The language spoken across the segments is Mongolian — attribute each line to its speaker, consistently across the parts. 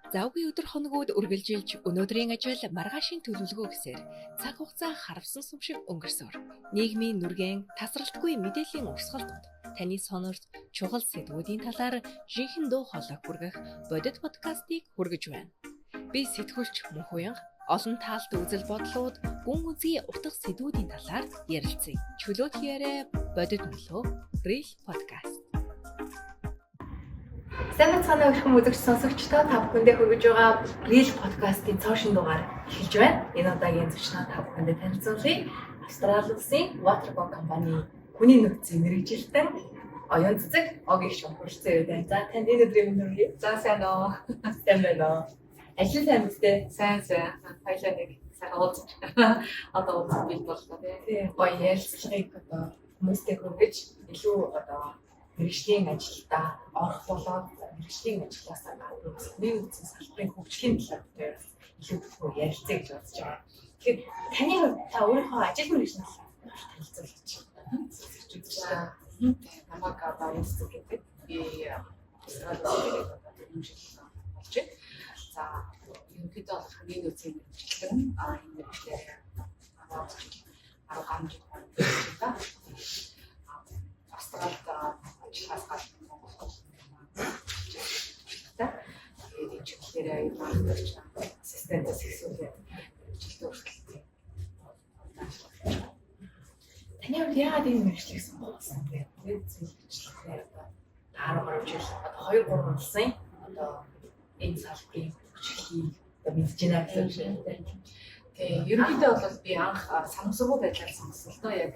Speaker 1: Завгүй өдөр хоногуд үргэлжилж өнөөдрийн ажил маргаашийн төлөвлөгөө гэсээр цаг хугацаа харавсан сум шиг өнгөрсөөр. Нийгмийн нүргэн тасралтгүй мэдээллийн урсгал дунд таны сонорт чухал сэдвүүдийн талаар жинхэнэ дуу хоолой хүргэх бодит подкастыг хүргэж байна. Би сэтгүүлч Мөнхуянга олон таалт үзэл бодлууд, гүн үзий утга сэдвүүдийн талаар ярилцъя. Чөлөөт яриа, бодит мөлөө, Real podcast. Сайн байцгаана уу эрхэм үзэгч сонсогчдоо, та бүхэндээ хүргэж байгаа Real podcast-ийн цоо шинэ дугаар эхэлж байна. Энэ удаагийн зочноо та бүхэндээ танилцуулъя. Австрали улсын Waterco компани хүний нөөцийн мэргэжилтэн оюун цэцэг Огийн шумхурцээ байна. За, танд энэ өдрийн мэнд хүргэе.
Speaker 2: За, сайн уу.
Speaker 1: Сайн байна уу? Ажил сайн биз дээ?
Speaker 2: Сайн сайн. Баялаа, нэг сайн уулзаж. Одоо уулзах бий боллоо, тий.
Speaker 1: Тийм, гоё ярилцлагыг одоо хүмүүстэй хүргэж, илүү одоо мэргэжлийн ажилдаа орох болоод мэргэжлийн ажлаасаа гадна бас хүний нөөцийн салбарын хөгжлийн талаар бид илүү их ярилцъя гэж бодож байгаа. Тэгэхээр таны хувьд та өөрийнхөө ажил мэргэжлийн талаар танилцуулаач. Сонсогч үзэгчтэй.
Speaker 2: Намайг одоо Оюун гэдэг. Би Австрали улсын одоо 4 жил болж байна. За, ерөнхийдөө бол хүний нөөцийн мэргэжилтэн, энэ мэргэжлээр 10 жил, 10 гаруй жил болж байна. Австралид ажиллахаас гадна Монголд туршлагатай. Тэгээд энэ чиглэлээрээ маркетинг ассистентаас эхлүүлээд мэргэжилтэн хүртэл ажиллаж байна.
Speaker 1: Таны хувьд яагаад энэ мэргэжлийг сонгосон бэ? Нөөцийн мэргэжлээр одоо 10 гаруй жил, одоо 2 3 улсын одоо энэ салбарын хөгжлийг одоо мэдж байна гэсэн үг шүү дээ.
Speaker 2: Тийм, ерөнхийдөө бол би анх санамсаргүй байдлаар сонгосон л доо, яг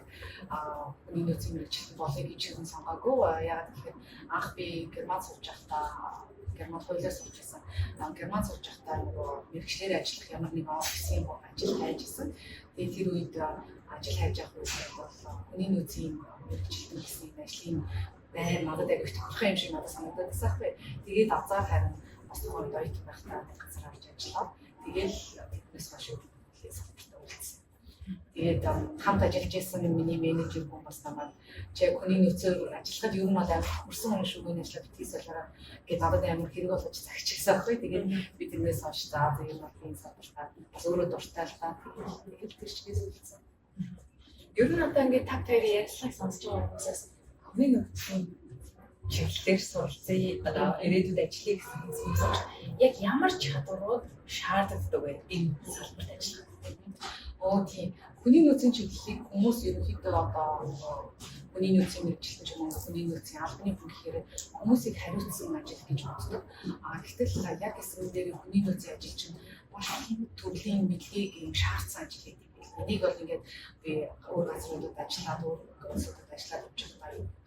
Speaker 2: хүний нөөцийн мэргэжилтэн болъё гэж хэрэн сонгоогүй. Яагаад гэхээр анх би Герман сурч байхдаа, Герман хуулиар сурч байсан. Герман сурч байхдаа нөгөө мэргэжлээр ажиллах ямар нэгэн офисын ажил хайж исэн. Тэгээд тэр үед ажил хайж явах үед бол хүний нөөцийн мэргэжилтэн гэсэн энэ ажлын байр надад аягүй тохирох юм шиг надад санагдаад байсан байхгүй. Тэгээд азар харин бас тухайн үед оюутан байхдаа нэг газар орж ажиллаад, тэгээл тэднээс хойш нэлээд салбартаа үлдсэн. Тэгээд хамт ажиллаж байсан миний менежер хүн бас намайг "Чи яг хүний нөөцөөр ажиллахад ер нь бол амар хөрсөн хүн шүү, энэ ажлаа битгий солиорой" гээд надад амар хэрэг болгож захичихсан байхгүй. Тэгээд би тэрнээс хойш за за, ер нь бол энэ салбартаа бас өөрөө дуртай л та. Тэгээд тэр чигээс үлдсэн.
Speaker 1: Ер нь одоо ингээд та хоёрын ярилцлагыг сонсож байгаа хүмүүсээс хүний нөөцийн чиглэлээр суралцъя, одоо ирээдүйд ажиллая гэсэн хүмүүс яг ямар чадварууд шаардлагатай вэ энэ салбарт ажиллах?
Speaker 2: Оо, тийм. Хүний нөөцийн чиглэлийг хүмүүс ерөнхийдөө одоо хүний нөөцийн мэргэжилтэн ч юм уу, хүний нөөцийн албаны хүн гэхээр хүмүүсийг хариуцсан ажил гэж боддог. А гэтэл яг эсрэг дээр хүний нөөцийн ажил чинь маш олон төрлийн мэдлэгийг юм шаардсан ажил гэдэг юм байна. Энийг бол ингээд би өөр газруудад ажиллаад, өөр улсуудад ажиллаад явж байгаа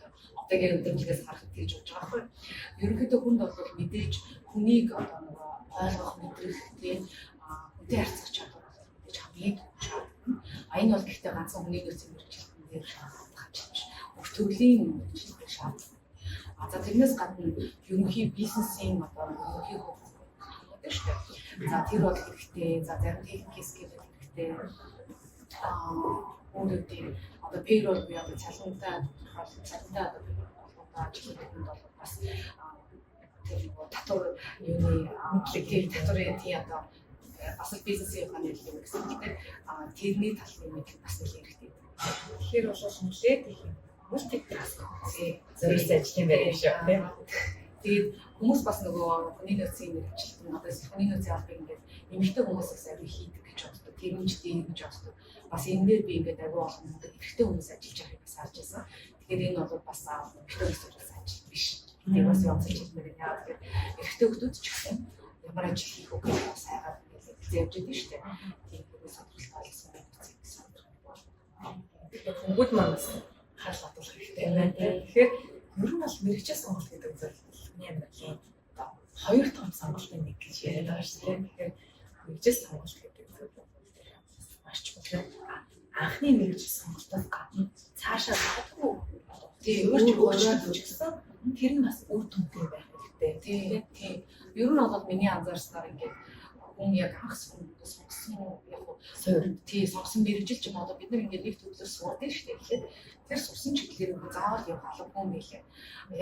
Speaker 2: одоогийн өндөрлөгөөс харахад тэгж бодож байгаа байхгүй. Ерөнхийдөө хүнд бол мэдээж хүнийг одоо нөгөө ойлгох, мэдрэх, тийм, хүнтэй харьцах чадвар бол мэдээж хамгийн шаардлагатай. А энэ бол гэхдээ ганцхан хүний нөөцийн мэргэжилтэн дээр шаардлагатай ажил биш. Бүх төрлийн мэргэжилтэн шаардлагатай. А за, тэрнээс гадна ерөнхий бизнесийн одоо ерөнхий хөгжил шүү дээ. За, тэр бол хэрэгтэй. За, зарим техник skill хэрэгтэй. Аа, өөр үгүй одоо payroll буюу одоо цалинтай тодорхойлол, цалинтай одоо payroll одоо ажилладаг хүнд бол бас тэр нөгөө татвар юуны мэдлэг, тэр татварын, тий, одоо бас л бизнесийн ухааны юм гэсэн. Тэгэхээр тэрний талын мэдлэг бас нэлээд хэрэгтэй.
Speaker 1: Тэгэхээр бол нэлээд их multitask зориулсан ажил юм байна шүү, тийм.
Speaker 2: Тэгээд хүмүүс бас нөгөө хүний нөөцийн мэргэжилтэн, одоо хүний нөөцийн албыг ингээд эмэгтэй хүмүүс бас аягүй хийдэг гэж боддог. Тэр нь ч тийм гэж боддог. Бас энэ дээр би ингээд аягүй олон эрэгтэй хүмүүс ажиллаж байгааг бас харж байсан. Тэгэхээр энэ бол бас эмэгтэй хүмүүс зориулсан ажил биш. Тэгээд бас онцолж хэлмээр байна. Яагаад гэхээр эрэгтэй хүмүүс ч гэсэн ямар ажил хийх вэ гэж бас хайгаад ингээд явж байдаг шүү дээ. Тийм, тэрээс сонирхолтой болсон гэсэн.
Speaker 1: Тэгэхээр хүмүүд маань бас анхаарал хандуулах хэрэгтэй байна, тийм. Тэгэхээр ер нь бол мэргэжил сонголт гэдэг зүйл хүний амьдралын одоо хоёр том сонголтын нэг гэж яриад байгаа шүү дээ. Тэгэхээр мэргэжил сонголт гэдэг зүйл маш чухал. Анхны мэргэжил сонголтоос гадна цаашаа магадгүй өөрчлөлт гэсэн тэр нь бас үр дүнтэй байх хэрэгтэй.
Speaker 2: Тийм. Ер нь бол миний анзаарснаар ингээд хүн яг анх сонгосон яг
Speaker 1: Суурь.
Speaker 2: Тий, сонгосон мэргэжил ч юм, одоо бид нар ингээд нэг төрлөөр сурдаг шүү дээ. Тэгэхээр тэр сурсан чиглэлээр ингээд заавал явах албагүй юм байлээ.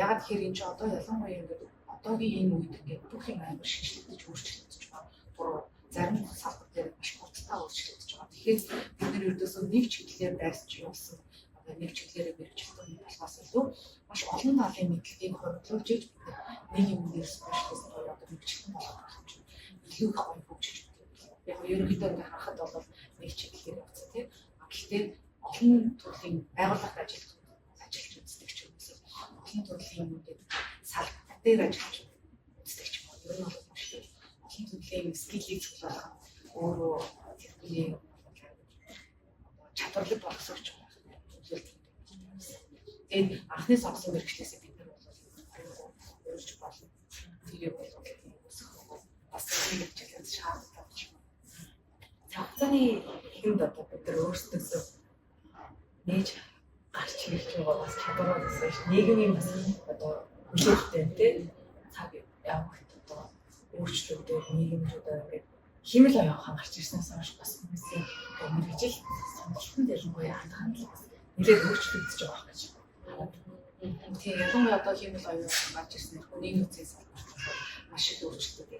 Speaker 2: Яагаад тэгэхээр энэ чинь одоо ялангуяа ингээд одоогийн энэ үед ингээд бүх юм амар шишлэгдэж өөрчлөгдөж байгаа. Бүр зарим салбар дээр маш хурдтай өөрчлөгдөж байгаа. Тэгэхээр бид нар ердөөсөө нэг чиглэлээр байрч явсан, одоо нэг чиглэлээр мэргэжилтэн болохоос илүү маш олон талын мэдлэгийг хуримтлуулж иж бид нар нэг юм дээр specialist буюу одоо мэргэжилтэн болох боломж илүү их гоё хөгжиж өгдөг. Яг нь ерөнхийдөө ингээ харахад бол нэг чиглэлээр явцсан, тийм. Гэхдээ олон төрлийн байгууллагад ажиллаж үздэг ч юм уу, олон төрлийн юмнуудад салбар дээр ажиллаж үздэг ч юм уу. Ер нь бол маш их олон төрлийн skill ийг цуглуулах нь өөрөө тэр хүний чадварлаг болгосогч юм байна. Тэгээд анхны сонгосон мэргэжлээсээ бид нар бол өөрч болно. Тэгээ бол өсөх бас нэг хичээлээс шаардлагатай юм.
Speaker 3: Цаг хугацааны эхэнд одоо бид нар өөрсдөөсөө нээж гарч ирж байгаа бас чадвараа гэсэн ш. Нийгмийн бас одоо хүлээлттэй, тий, цаг явахт одоо өөрчлөгдөд нийгэмд одоо ингээд хиймэл оюун ухаан гарч ирснээс хойш бас хүмүүсийн одоо мэргэжил сонголтын ялангуяа хандах хандлага бас нэлээд өөрчлөгдөж байгаа гэж хараад.
Speaker 2: Тийм, ялангуяа одоо хиймэл оюун ухаан гарч ирснээр хүний нөөцийн салбарт маш их өөрчлөлтүүд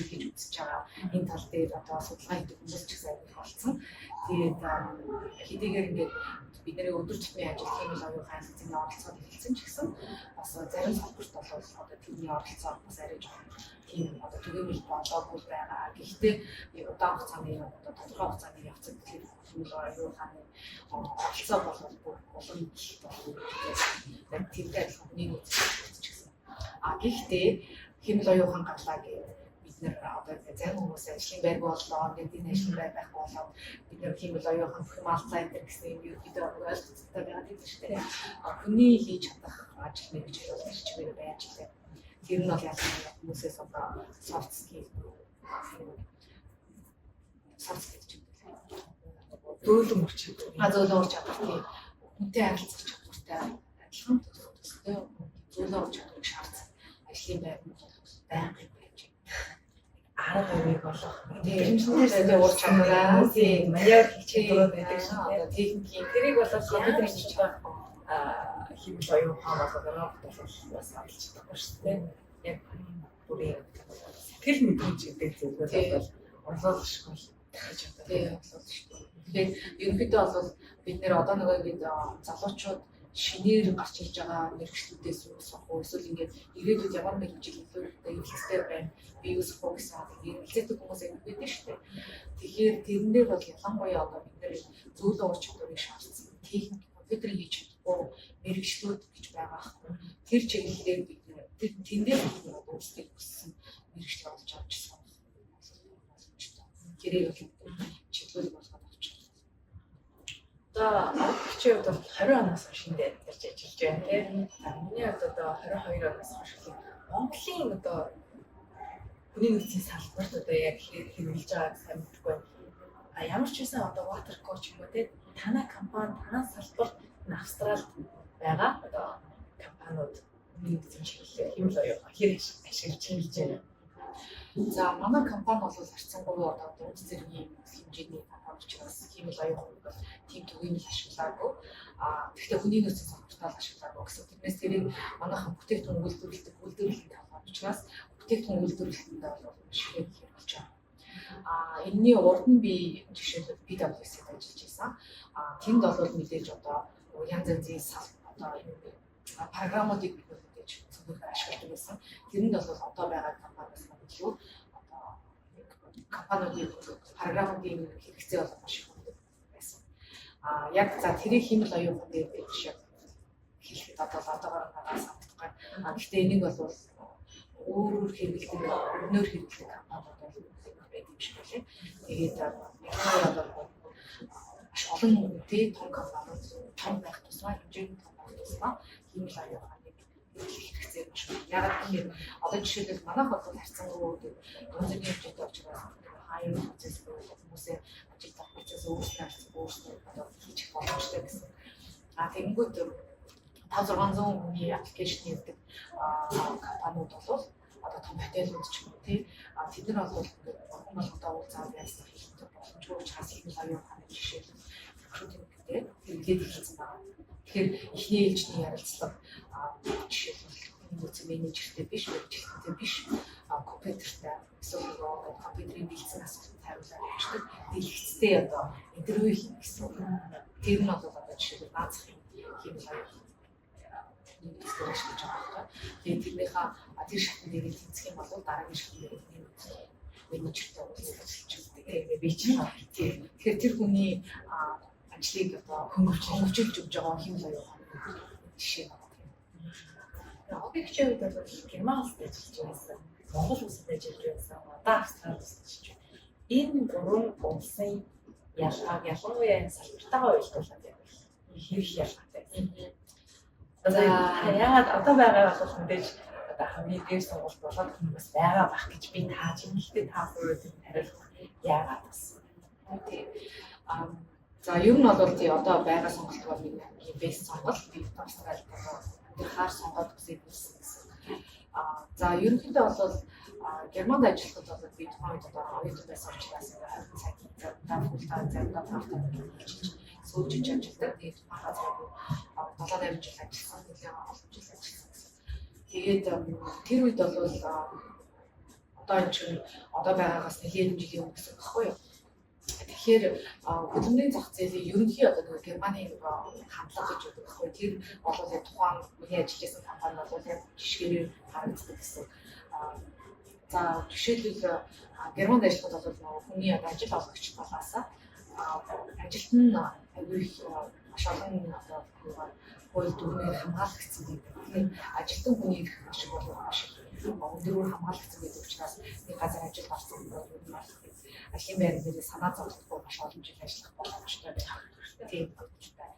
Speaker 2: хийж үзэж байгаа. Энэ тал дээр одоо судалгаа хийдэг хүмүүс ч гэсэн аягүй болсон. Тэгээд хэдийгээр ингээд бидний өдөр тутмын ажил хиймэл оюун ухаан системийн оролцоод эхэлсэн ч гэсэн бас зарим салбарт бол одоо тэрний оролцоо бас арай жоохон тийм одоо түгээмэл болоогүй байгаа. Гэхдээ удаан хугацааны, одоо тодорхой хугацааны явцад тэр хиймэл оюун ухааны оролцоо бол бүр улам их болно. Яг тэрнтэй адилхан хүний нөөц ч гэсэн. А гэхдээ хиймэл оюун ухаан гарлаа гэдэг бид нар одоо зарим хүмүүс ажлын байргүй боллоо, ингээд энэ ажлын байр байхгүй болоод бид нар хиймэл оюун ухаан бүх юм алдлаа энэ гэсэн юм ерөнхийдөө ойлголцтой байгаа тийм шүү дээ. Хүний хийж чадах ажил мэргэжил бол тэр чигээр байж лээ. Тэр нь бол ялангуяа хүмүүсээс одоо soft skill ч юм уу.
Speaker 3: Зөөлөн ур чадвар.
Speaker 2: Зөөлөн ур чадвар, тийм. Хүнтэй харилцах чадвартай адилхан төстэй зөөлөн ур чадварыг шаардсан ажлын байр нь байнга байж байна.
Speaker 3: Арга ямиг олох.
Speaker 2: Мэдрэмжтэй ур чадвараа,
Speaker 3: тийм, маниар хийх чадвар байдаг шүү дээ.
Speaker 2: Техникийн
Speaker 3: тэрийг бол
Speaker 2: компьютерийн хийж чадахгүй.
Speaker 3: Хиймэл оюун ухаан болоод робот бол бас олж чадахгүй шүү дээ. Яг бүрийн сэтгэл мэдрэмж гэдэг зүйлүүд бол орлоолшгүй хийж чаддаг.
Speaker 2: Тийм, орлоолшгүй. Тэгэхээр ерөнхийдөө бол бид нэр одоо нөгөө ингээд залуучууд шинээр гарч ирж байгаа мэргэжлүүдээс юу сурах уу, эсвэл ингээд ирээдүйд ямар мэргэжил илүү эргэлзтэй байна, би юу сурах уу гэсэн эргэлзээдэг хүмүүс аягүй байдаг шүү дээ. Тэгэхээр тэрнээр бол ялангуяа одоо бид нэр зөөлөн ур чадварыг шаардсан техник, компьютерийг хийж чадахгүй мэргэжлүүд гэж байгаа хгүй. Тэр чиглэлээр бид нэр тэн дээр бид нэр одоо өөрсдөө хүссэн мэргэжил олж авч сонгох боломжтой. Тэрийг бол чиглэл болгоод авчих.
Speaker 3: Одоо бичийн хувьд бол 20 оноос хойш энд амьдарч ажиллаж байна, тийм. За, миний хувьд одоо 22 оноос хойш Монголын одоо хүний нөөцийн салбарт одоо яг хэрэглэж байгааг сайн мэдэхгүй байна. А ямар ч байсан одоо Waterco ч юм уу, тийм, танай компани, танай салбар энэ Австралид байгаа одоо компаниуд хүний нөөцийн чиглэлээр хиймэл оюун ухаан хэр ашиглаж хэрэглэж байна?
Speaker 2: За, манай компани бол харьцангуй одоо дунд зэргийн хэмжээний компани учраас хиймэл оюун ухааныг бол тийм түгээмэл ашиглаагүй. А тэгэхдээ хүний нөөцийн салбартаа л ашиглаагүй гэсэн. Тэрнээс тэрийг манайхан бүтээгдэхүүн үйлдвэрлэдэг үйлдвэрлэлийн компани учраас бүтээгдэхүүн үйлдвэрлэлтэндээ бол маш ихээр хэрэглэж байгаа. А энэний урд нь би жишээлбэл PwC-д ажиллаж байсан. А тэнд бол мэдээж одоо янз янзын сал одоо юм програмуудыг бид мэдээж зөвхөн ашигладаг байсан. Тэрэнд бол одоо байгаа компаниас илүү одоо компаниудын програмуудын хэрэгцээ бол маш их өндөр байсан. А яг за тэрийг хиймэл оюун ухаан дээр биш яг хэлэхэд одоо одоогоор надад санагдахгүй. А гэхдээ энийг бол өөрөөр хэрэглэдэг, өрнөөр хэрэглэдэг компаниуд бол байдаг юм шиг байлээ. Тэгээд ялангуяа одоо маш олон үнэтэй том компаниуд том байх тусмаа, хэмжээний том байх тусмаа хиймэл оюун ухааныг хэрэглэх хэрэгцээ маш их. Яагаад гэхээр одоо жишээлбэл манайх бол харьцангуй дунд зэргийн хэмжээтэй учраас hiring процесс буюу хүмүүсээ ажил авах процесс өөрснөө харьцангуй өөрснөө одоо хийж боломжтой гэсэн. А тэгэнгүүт 5 600 хүний application хийдэг компаниуд бол одоо том хотелууд ч юм уу, тий, тэд нар бол ингээд хүн болгондоо уулзаад ярилцлага хийх боломжгүй учраас хиймэл оюун ухааны жишээлбэл recruiting гэдэг хэрэглээд эхэлсэн байна. Тэгэхээр эхний ээлжний ярилцлага жишээлбэл хүний нөөцийн менежертэй биш, мэргэжилтэнтэй биш, компьютертэй Компьютертэй эсвэл нөгөө компьютерийн дэлгэцэн асуултанд хариулаад явчихдаг дэлгэцтэй одоо интервью хийнэ гэсэн үг. Тэр нь бол одоо жишээлбэл наазахын хиймэл оюун нэмэлтээр ашиглаж байгаа байхгүй. Тэгээд тэрнийхээ тэр шатн дээр тэнцэх юм бол дараагийн шатн дээр нэмэлт менежертэй уулзах гэж үздэг. Тэгээд би чинь тийм. Тэгэхээр тэр хүний ажлыг одоо хөнгөвчилж өгж байгаа хиймэл оюун жишээ байна.
Speaker 3: Объектийн хувьд бол Герман улсад ажиллаж байсан, Монгол улсад ажиллаж байсан, одоо Австрали улсад ажиллаж байна. Энэ гурван улсын ялгааг ялангуяа энэ салбартайгаа уялдуулаад байвал хэр их ялгаатай. За, яагаад одоо байгаа бол мэдээж одоо хамгийн дээр сонголт болоод хүмүүс байгаа бах гэж би тааж байна. Гэхдээ та өөрөө тэр хариулах яагаад бас.
Speaker 2: Тийм. За, ер нь бол тий, одоо байгаа сонголт бол миний хамгийн best сонголт. Би Австралид одоо амьдрахаар сонгоод үсээд ирсэн гэсэн. За, ерөнхийдөө бол Германд ажиллахад бол би тухайн үед одоо оюутан байсан учраас 20 цагийн заримдаа full time, заримдаа part time гэж хэлж сүүлжиж ажилладаг. Тэгээд тухайн газар би 7 8 жил ажилласан, нэлээд олон жил ажилласан гэсэн. Тэгээд тэр үед бол одоо энэ чинь одоо байгаагаас нэлээд жилийн өмнө гэсэн багхгүй юу? Тэгэхээр хөдөлмөрийн зах зээлийн ерөнхий одоо нэг Германы нэг хандлага гэж байдаг байхгүй. Тэр бол яг тухайн миний ажиллаж байсан компани бол яг жишгээр харагддаг гэсэн. За, жишээлбэл, Германд ажиллахад бол нөгөө хүний одоо ажил олгогч талаас ажилт нь аягүй их маш олон одоо юугаар хууль дүрмээр хамгаалагдсан гэдэг. Тэгэхээр ажилтан хүний эрх маш их бол маш их өндөрөөр хамгаалагдсан гэдэг учраас нэг газар ажилд орсон бол ер нь бол ажлын байран дээр санаа зовлохгүй маш олон жил ажиллах боломжтой байх. Тийм, боломжтой.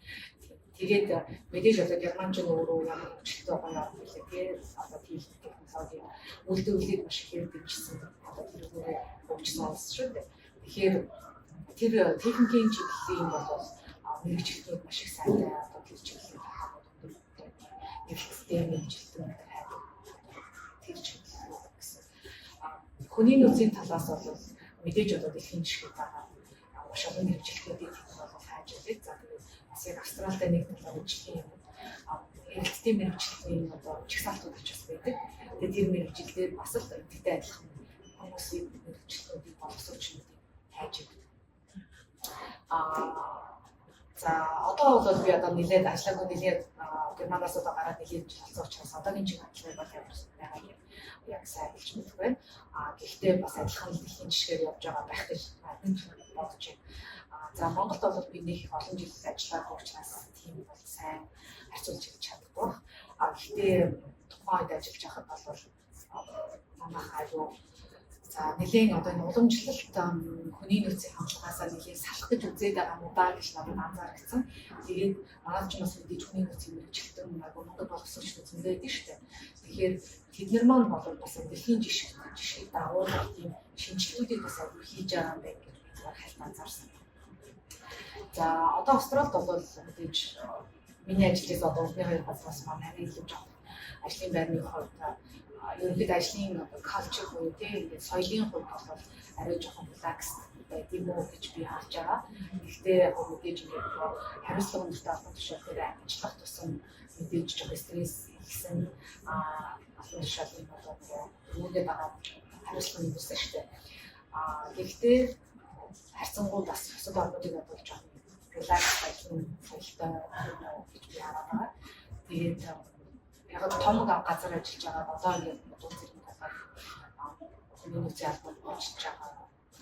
Speaker 2: Тэгээд мэдээж одоо германч нь өөрөө ямар хөгжилтэй гоё орн билээ, тий. Одоо технологийн үйлдвэрлэлийг маш ихээр дэмжсэн, одоо тэрүүгээрээ хөгжсөн улс шүү дээ. Тэгэхээр тэр техникийн чиглэлийн бол мэргэжилтнүүд маш их сайтай, одоо тэр чиглэлийн компаниуд өндөр эрхттэй мэргэжилтэн хайдаг тэр чиглэл гэсэн. Хүний нөөцийн талаас бол мэдээж одоо дэлхийн жишгээр байгаа маш олон мэргэжилтнүүдийг тэнд бол хайж байлээ. За, тэгээд бас яг Австралитай нэг талаар ижлэх юм эрэлттэй мэргэжилтний одоо жагсаалтууд гэж бас байдаг. Тэгээд тэр мэргэжилтээр бас л энэтэй адилхан хүмүүсийн мэргэжилтнүүдийг, боловсрогчнуудыг хайж байдаг. За, одоо бол би одоо нэлээд ажиллаагүй, нэлээд Германаас одоо гараад нэлээд жил болсон учраас одоогийн чиг хандлагыг бол ямар байгаа юм яг сайн хэлж мэдэхгүй байна. Гэхдээ бас адилхан дэлхийн жишгээр явж байгаа байх гэж бодож байна. За, Монголд бол би нэг их олон жил ажиллаагүй учраас тийм бол сайн харьцуулж хэлж чадахгүй байна. Гэхдээ тухайн үед ажиллаж байхад бол манайх аюу за нэлээд одоо энэ уламжлалт хүний нөөцийн хандлагаасаа нэлээд салах гэж үзээд байгаа юм да гэж надад анзаарчихсан. Тэгээд манайд ч бас мэдээж хүний нөөцийн мэргэжилтэн айгу мундаг боловсрогчдод зөндөө байдаг шүү дээ. Тэгэхээр тэд нар маань бол бас дэлхийн жишгийг дагуулах тийм шинжилгээнүүдийг бас айгу хийж байгаа юм байна гэж би зүгээр хальт анзаарсан. За, одоо Австралид бол мэдээж миний ажиллаж одоо урдны хоёр газраас маань арай илүү жоох ажлын байрны хувьд, ерөнхийдөө ажлын culture буюу, тийм, ингээд соёлын хувьд бол арай жоохон relax байд юм уу гэж би харж байгаа. Гэхдээ яг мэдээж ингээд нөгөө хариуцлага өндөртэй албан тушаал дээр ажиллах тусам мэдээж жоохон стресс ихсэн, албан тушаалын болоо нөгөө үүгээ дагаад хариуцлага өндөрсөн шүү дээ. Гэхдээ харьцангуй бас бусад орнуудыг бодвол жоохон relax ажлын соёлтой гэж би хараад байгаа. Тэгээд яг том газар ажиллаж байгаа, одоо ингээд дунд зэрэг талаар хүний нөөцийн албанд ажиллаж байгаа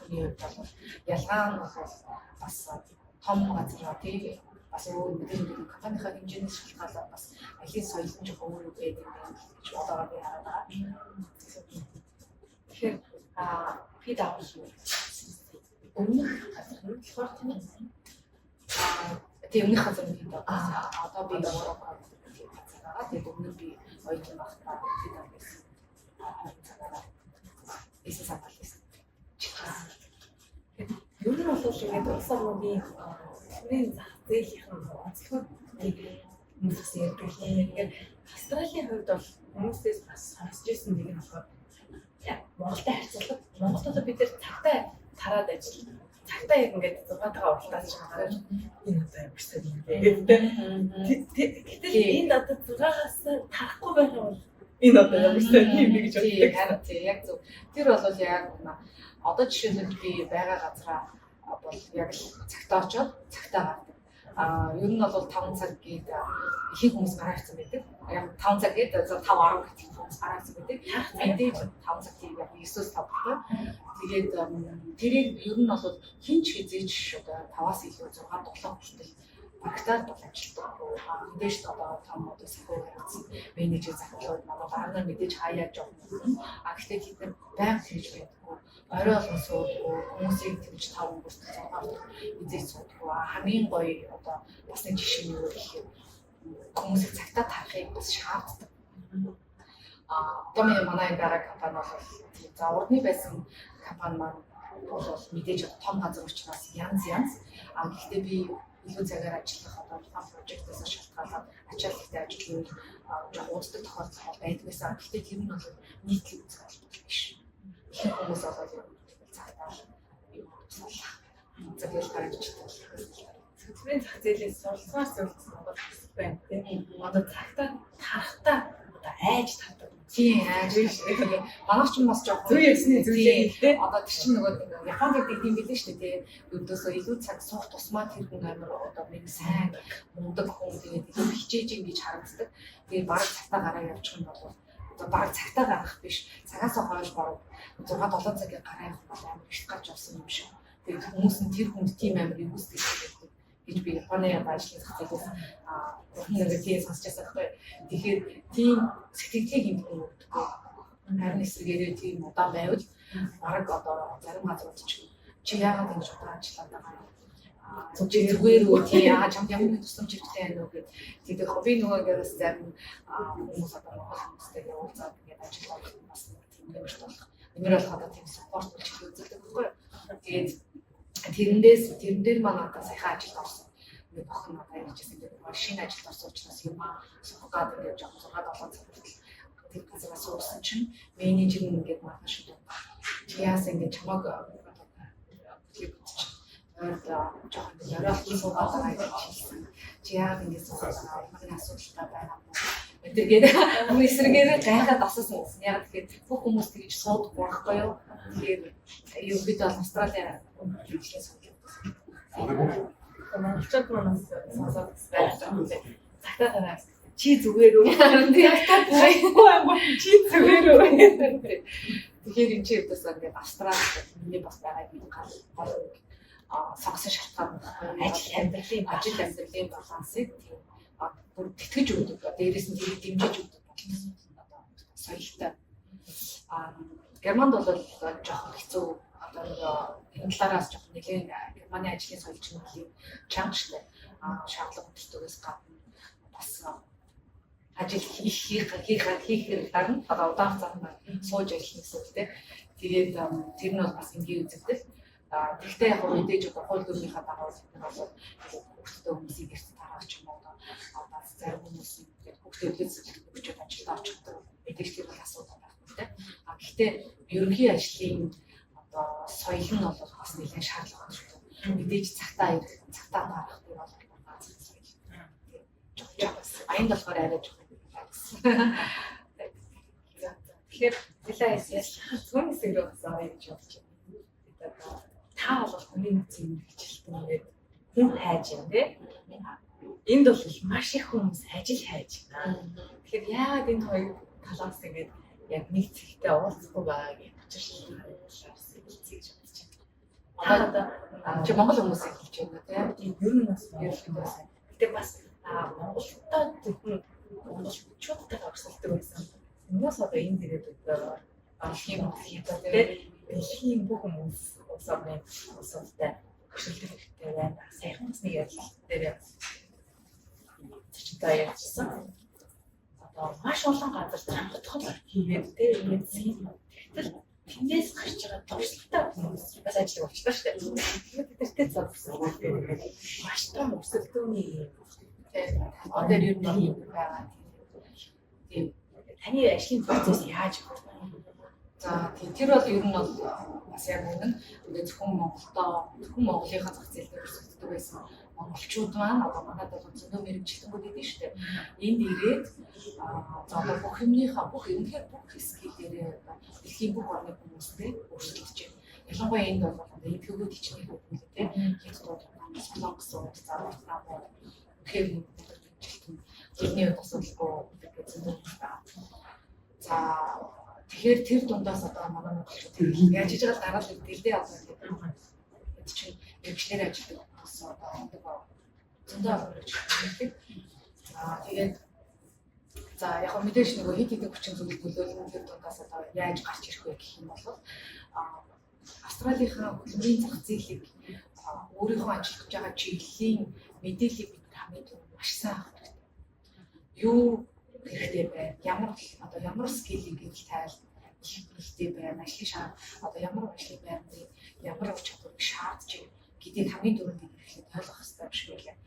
Speaker 2: хүний хувьд бол ялгаа нь бол бас том газар, тий, бас өөр мэдээж компанийнхаа хэмжээнээс шалтгаалаад бас ажлын соёл нь жоохон өөр байдаг юм байна гэж одоо би хараад байгаа.
Speaker 3: Тэгэхээр PwC өмнөх газар нь болохоор тийм ээ.
Speaker 2: Тийм, өмнөх газар нь PwC. Одоо би өөрөө тийм газар байгаа. Тэгээд өмнө би оюутан байхдаа PwC 20 цагаараа бизнес аналист.
Speaker 3: Ер нь бол ингээд улс орнуудын хөдөлмөрийн зах зээлийнх нь онцлогуудыг хүмүүс бас ярьдаг юм. Ингээд Австралийн хувьд бол хүмүүсээс бас сонсч ирсэн нэг нь болохоор Монголтой харьцуулахад Монголд одоо бид нар цагтаа тараад ажил, цагтаа яг ингээд 6-тагаа уралдаад байгаа. Энэ одоо ямар сайн юм бэ гэдэг. Гэтэл энд одоо 6-аас тарахгүй байх юм бол Энэ одоо ямар сайн юм бэ гэж боддог.
Speaker 2: Харин тий, яг зөв. Тэр бол яг одоо жишээлбэл би байгаа газараа бол яг л цагтаа очоод цагтаа гардаг. Ер нь бол 5 цаг гээд ихэнх хүмүүс гараа ирсэн байдаг. Яг 5 цаг гээд 5:10 гэх хүмүүс гараа ирсэн байдаг. Мэдээж 5 цаг тийм яг 9-өөс 5 баггүй. Тэгээд тэрийг ер нь бол хин ч хизээч одоо 5-аас илүү 6 7 хүртэл багтаар бол ажилтдаг. Мэдээж одоо том одоо сахиу хариуцсан менежер захирлууд манай баг нар мэдээж хаяа жоох юм. Гэхдээ тэд нар байнга тэгж байдаггүй. Орой болгон суудаггүй. Хүмүүсийг тэгж 5 хүртэл 6 хүртэл хизээж суудаггүй. Хамгийн гоё одоо бас нэг жишээ нь юу вэ гэхээр хүмүүсийг цагтаа тарахыг бас шаарддаг. Одоо манай энэ байгаа компани бол тийм за урдны байсан компани маань бол мэдээж том газар учраас янз янз. Гэхдээ би илүү цагаар ажиллах одоо тухайн прожектоос шалтгаалаад ачаал ихтэй ажиллавал жоох уддаг тохиолдол байдаг байсан. Гэхдээ тэр нь бол нийтлэг үзэх холбоотой биш. Ихэнх хүмүүс бол ер нь цагтаа юм туслах. Цагаар гарч чаддаг.
Speaker 3: Хөтөлбөрийн зах зээлээс суралцмаар зүйлс Монгол хэсэг байна тийм. Одоо цагтаа тарахтаа одоо айж тардаг.
Speaker 2: Тийм, айж. Манайх ч бас жоох
Speaker 3: зүй ёсны зүйлээ тийм.
Speaker 2: Одоо тэр чинь нөгөө Японд гэдэг юм билээ шүү дээ тийм. Ердөөсөө илүү цаг суух тусмаа тэр хүн амар одоо нэг сайн мундаг хүн тэгээд илүү хичээж ин гэж харагддаг. Тэгээд бараг цагтаа гараа явчих юм бол одоо бараг цагтаа гарах биш. Цагаасаа хойш бараг 6 7 цагийн гараа явах бол амар эрт гарч явсан юм шиг. Тэгээд хүмүүс нь тэр хүнд тийм амар эвгүйсдэг гэдэг гэж би Японы ажлын зах зээлээс нэг тийм сонсч байсан байхгүй. Тэгэхээр тийм сэтгэлийг энд хүн өгдөггүй. Харин эсрэгээрээ тийм удаан байвал бараг одоо зарим газрууд ч чи яагаад ингэж удаан ажиллаад байгаа юм? Зүгээр үү тий яагаад чамд ямар нэг тусламж хэрэгтэй байна уу гэд. Тэгээд би нөгөө ингээд бас зарим хүмүүс одоо Монгол хүмүүстэй уулзаад ингээд ажил орох бас тийм нэмэрт болох. Нэмэр болох одоо тийм саппорт үйлчлэг үзүүлдэг байхгүй юу? Тэгээд тэрэн дээр маань одоо саяхан ажилд орсон. Нэг охин надад ярьжсэн ингээд нөгөө шинэ ажилд орсон учраас юм аа суух гад ингээд жоохон 6 7 цаг хүртэл тэр газараас суусан чинь менежер нь ингээд маргааш шүтэн. Чи яасан ингээд чамааг бүтлэг чинь ойрд жоохон оройлтон суугаад байгаа гэж хэлсэн. Чи яагаад ингээд суугаад байгаа юм? Ямар асуудалтай байгаа юм бэ? Тэргээд бүр эсрэгээр гайхаад асуусан гэсэн. Яг тэгэхээр бүх хүмүүс тэгж суудаггүй байхгүй юу? Тэгэхээр ерөнхийдөө бол Австралийн ажлын соёл.
Speaker 3: Монголчууд маань бас сонсоод байгаа. Цагтаа гараа чи зүгээр үү? Цагтаа чи зүгээр үү?
Speaker 2: Тэгэхээр энэ чинь ердөөсөө ингээд Австралид миний бас байгаа юм гал гол сонгосон шалтгаан байхгүй. Ажил амьдралын балансыг тийм бүр тэтгэж өгдөг. Дээрээс нь тэрийг дэмжиж өгдөг одоо соёлтой. Германд бол жоохон хэцүү. Одоо нөгөө энэ талаараас жоохон нэлээд Германы ажлын соёл чинь нэлээд чанга штэ. Шаардлага өндөртөгөөс гадна бас ажил хийх гарна. Одоо удаан хугацаанд сууж ажиллана гэсэн үг тийм. Тэгээд тэр нь бол бас энгийн үзэгдэл. Тэгвэл яг мэдээж одоо хууль дүрмийнхаа дагуу бид нар бол хүүхдтэй хүмүүсийг эрт тараах ч юм уу одоо зарим хүмүүс ингээд хүүхдээ өглөө өгчөөд ажилдаа очиход мэдээж тэр бол асуудал байхгүй тийм. Гэхдээ ерөнхий ажлын одоо соёл нь бол бас нэлээд шаардлага өндөртэй. Мэдээж цагтаа ирэх, цагтаа гарах тэр бол ганц соёл. Тийм. Аянд болохоор арай жоохон релакс.
Speaker 3: Тэгэхээр нэлээд зүүн хэсэг рүү бас орё гэж бодож байна. Та бол хүний нөөцийн мэргэжилтэн ингээд хүн хайж байна тий. Энд бол маш их хүмүүс ажил хайж байна. Тэгэхээр яагаад энэ хоёр талаас ингээд яг нэг цэгтээ уулзахгүй байгааг учир шалтгаан хэлцээ гэж бодож байна.
Speaker 2: Одоо чи Монгол хүмүүсийг хэлж байна
Speaker 3: тий. Ер нь бас Монгол. Гэтэ бас Монголтой зөвхөн монголчуудтайгаа өрсөлдөг байсан. Хүмүүс одоо энэ дээрээ одоо дэлхийн тий. Дэлхийн бүх хүмүүс улс орны улсуудтай өрсөлдөх хэрэгтэй байна. Саяхан бас нэг ярилцлага дээр зочинтой ярьжсэн. Одоо маш олон газар чангатгал хийгээд тий ингээд тэгтэл тэндээс гарч байгаа туршлагатай хүмүүс бас ажилладаг болчихлоо шүү дээ. Тэгэхээр тэд нартэй зовсон гэдэг маш том өрсөлдөөний юм.
Speaker 2: Одоо ер нь юм байгаа.
Speaker 3: Тийм. Таны ажлын процесс яаж явах вэ?
Speaker 2: За тийм, тэр бол ер нь бол бас яг үнэн. Тэгээд зөвхөн Монголдоо, зөвхөн Монголынхаа зах зээл дээр өрсөлддөг байсан Монголчууд маань одоо манайд бол зөндөө мэргэжилтэнгүүд байдаг шүү дээ. Энд ирээд за одоо бүх юмныхаа бүх үнэхээр бүх skill ээрээ дэлхийн бүх орны хүмүүстэй өрсөлдөж байна. Ялангуяа энд бол одоо эдгэгүүд хичнээн хүмүүс тийм хятадууд, солонгосууд, за вьетнамууд үнэхээр мэргэжилтэн тэдний хувьд асуудалгүй гэдэг зөндөө байна. За тэгэхээр тэр дундаас одоо манай монголчууд яаж хийж байгаа гараад ирдэг л дээ одоо тэгээд чинь мэргэжлээр ажилладаг хүмүүс одоо зөндөө олон мэргэжил. Аа тэгээд за яг хөө мэдээж нөгөө хэд хэдэн хүчин зүйл нөлөөлнө тэр дундаас одоо яаж гарч ирэх вэ гэх юм бол Австралийнхаа хөдөлмөрийн зах зээлийг өөрийнхөө ажиллаж байгаа чиглэлийн мэдээллийг бид хамгийн түрүүнд маш сайн авах хэрэгтэй. Юу хэрэгтэй байна? Ямар одоо ямар skill ийг гэж тайл хэрэгтэй байна? Ажлын шаар одоо ямар ажлын байрны ямар ур чадварыг шаардж байна гэдгийг хамгийн түрүүнд бид эхлээд ойлгох хэрэгтэй юм шиг байлаа.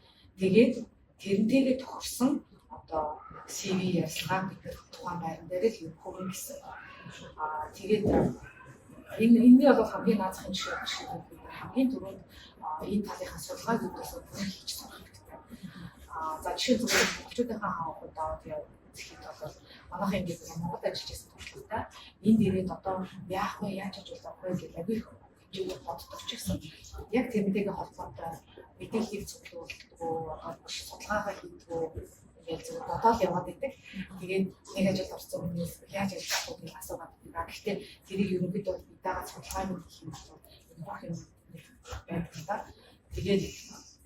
Speaker 2: Тэгээд тэрнтэйгээ тохирсон одоо CV ярилцлага бид тухайн байран дээр л юм хөрөн гэсэн. Тэгээд энэний бол хамгийн наазахын жишээ шиг бид хамгийн түрүүнд энэ талынхаа судалгааг юудаас бүрэн хийж сурах хэрэгтэй. За жишээ зүгээр монголчуудынхаа хавхууд аваад үзэхэд бол манайхан ингээд Монголд ажиллаж байсан туршлагатай энд ирээд одоо яах вэ, яаж ажил авах вэ гэж аягүй их хэмжээгээр боддог ч гэсэн яг тэрнтэйгээ холбоотой мэдээллийг цуглуулдаггүй, одоо судалгаагаа хийдэггүй ингээл зүгээр бодоол яваад идэг. Тэгээд нэг ажилд орсон хүмүүс яаж ажиллах вэ гэж асуугаад байдаг. Гэхдээ тэрийг ерөнхийдөө бид дагаа судалгааг нь хийх юм бол энэ бүх юм байдаг л та. Тэгээд